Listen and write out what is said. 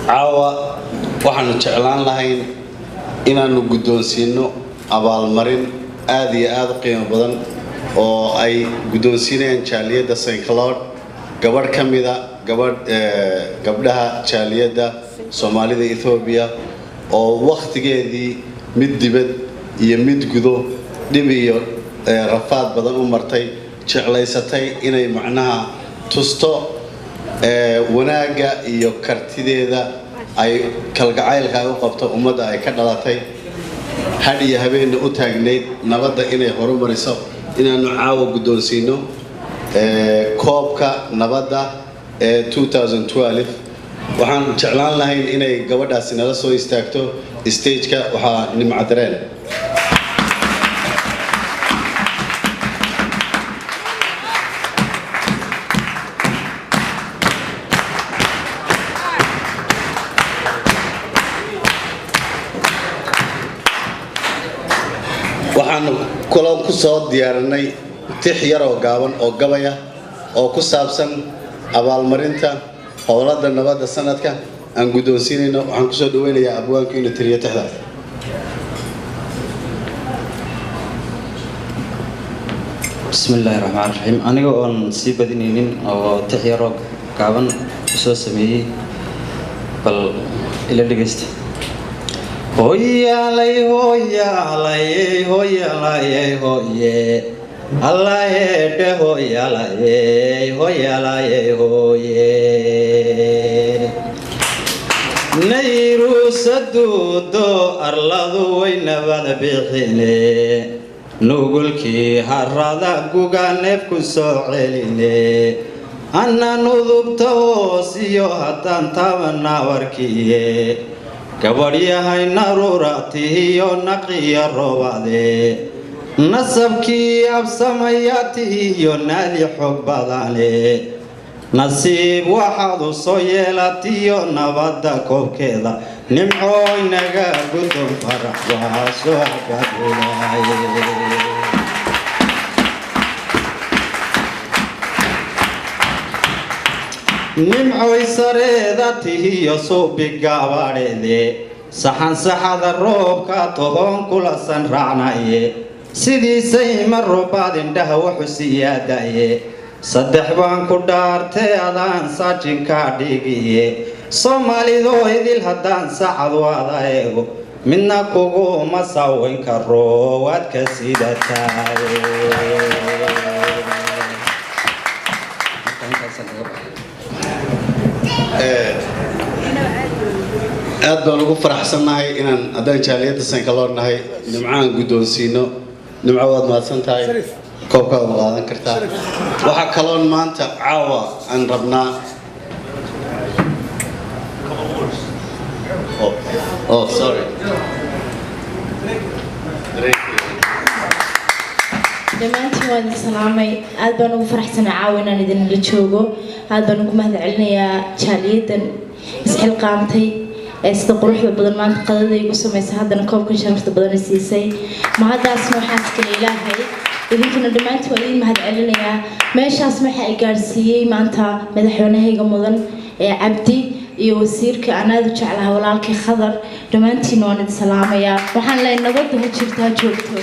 Caawa waxaanu jeclaan lahayn inaanu guddoonsiino abaalmarin aad iyo aad u qiimo badan oo ay guddoonsiinayaan jaaliyadda St. Cloud, gabadh ka mida gabadh gabdhaha jaaliyadda Soomaalida Ethiopia oo wakhtigeedii mid dibad iyo mid gudo dhib iyo rafaad badan u martay, jeclaysatay inay macnaha tusto wanaagga iyo kartideeda ay kalgacaylka ay u qabto ummadda ay ka dhalatay, hadh iyo habeenna u taagnayd nabadda inay horumariso, inaanu caawa guddoonsiino koobka nabadda ee 2012. Waxaan jeclaan lahayn inay gabadhaasi nala soo istaagto stageka. Waxaa Nimco Dareen. Waxaanu kulan ku soo diyaarinay tix yar oo gaaban oo gabaya oo ku saabsan abaalmarinta howlada nabadda sanadka aan guddoonsiinayno. Waxaan kusoo dhaweynayaa abwaanku inuu tiriyo tixdaas. Bismi illaahi raxmaan raxiim. Aniga oon sii badinaynin oo tix yaroo gaaban usoo sameeyey, bal ila dhegeysta. Hooyaalay, hooyaalay, hooyaalay, hooye allaheedhe, hooyaalay, hooyaalay, hooye. Nayruusaduudo arladu way nabad bixine, nugulkii harada guga neefku soo celine, anna nudubta hoos iyo haddaan taabana warkiye, gabadhyahay naruuratihiyo naqiyo roobade, nasabkii absamayaatihiyo naadi xog badane, nasiib waxaad u soo yeelatiyo nabadda koobkeeda, nimcooy naga gudon farax waa soo ababulaaye. Nimcoy sareeda tihiyo suubi gaabadheede, saxan saxada roobka tohoon kulasan raacnaye, sidiisay ma robaad indhaha wuxu siyaadaye, saddex baan ku dhaartay adaan saajinkaa dhigiye, Soomaalidoo idil haddaan sacad waada eego, midna kuguma sawayn karo waad ka sidataay. Aad baan ugu faraxsannahay inaan haddaan jaaliyadda St. Cloud nahay Nimcaan guddoonsiino. Nimco, waad mahadsan tahay, koobkaad qaadan kartaa. Waxaa kaloon maanta caawa aan rabnaa. Oh, sorry. Dhammaantiin waan idin salaamay. Aad baan ugu faraxsanaa caawa inaan idinla joogo. Aad baan ugu mahad celinayaa jaaliyadan isxilqaamtay ee sida quruxda badan maanta qadada igu samaysay, haddana koobkan sharafta badan i siisay. Mahaddaasna waxaa iskale Ilaahay, idinkana dhammaantiin waan idin mahad celinayaa. Meeshaas waxa ay gaadhsiiyey maanta madaxweynahayga mudan ee Cabdi iyo wasiirka aan aada u jeclahay, walaalkii Khadar. Dhammaantiin waan idin salaamayaa. Waxaan leeyahay nabadda ha jirto, ha joogto.